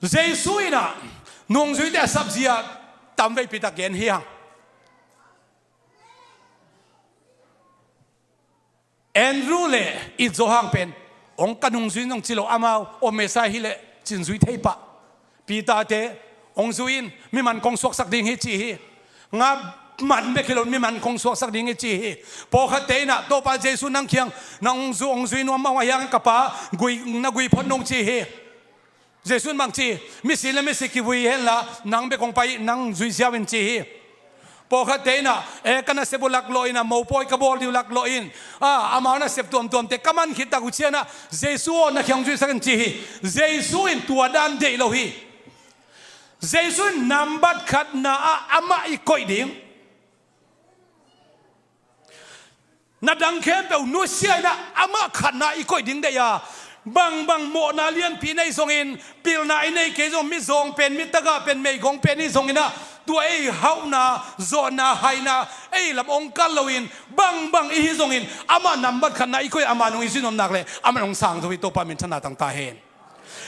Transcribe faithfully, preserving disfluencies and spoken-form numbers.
Jesu in ah nungzuite a sapzia tamveipi tak gen hi hang. Andrew le i Johan pen hong ka nungzui in zong ci lo, amau aw Messiah hi leh cin zui thei pah. Peter te hong zui in, mi man kong suaksak ding hi ci hi. Nga man bek hi lo, mi man kong suaksak ding hi ci hi. Pawlkhatte in ah Topa Jesu nang kiang nang hong zu hong zui nuam mah uh a hiang ka pa gui na gui phot nung ci hi. Jesu in bang ci, misi le misi kivui hen la nang bek hong pai, nang zui ziau in ci hi. Pawlkhatte in ah e ka nasep uh laklawh in ah mopawi ka bawl dih uh laklawh in a amau nasep tuamtuamte ka man khit tak uh ciang ah Jesu aw na kiang hong zuisak in ci hi. Jesu in tua dan deih lo hi. Jesu in nambat khatna ah amah i koih ding. Na dang khempeuh nusia in ah amah khatna i koih ding deih a, bangbang mawhna lianpi nei zongin, pilna i nei kei zong, mizawng pen, mi tagah pen, meigong pen i zongin ah tua ei hauhna, zawhna, haina ei lam hong kal loin bangbang i hi zongin amah nambat khatna i koih, amah nung i zuinuam nak leh amah nung sang zo hi. Topa minthanna tang ta hen.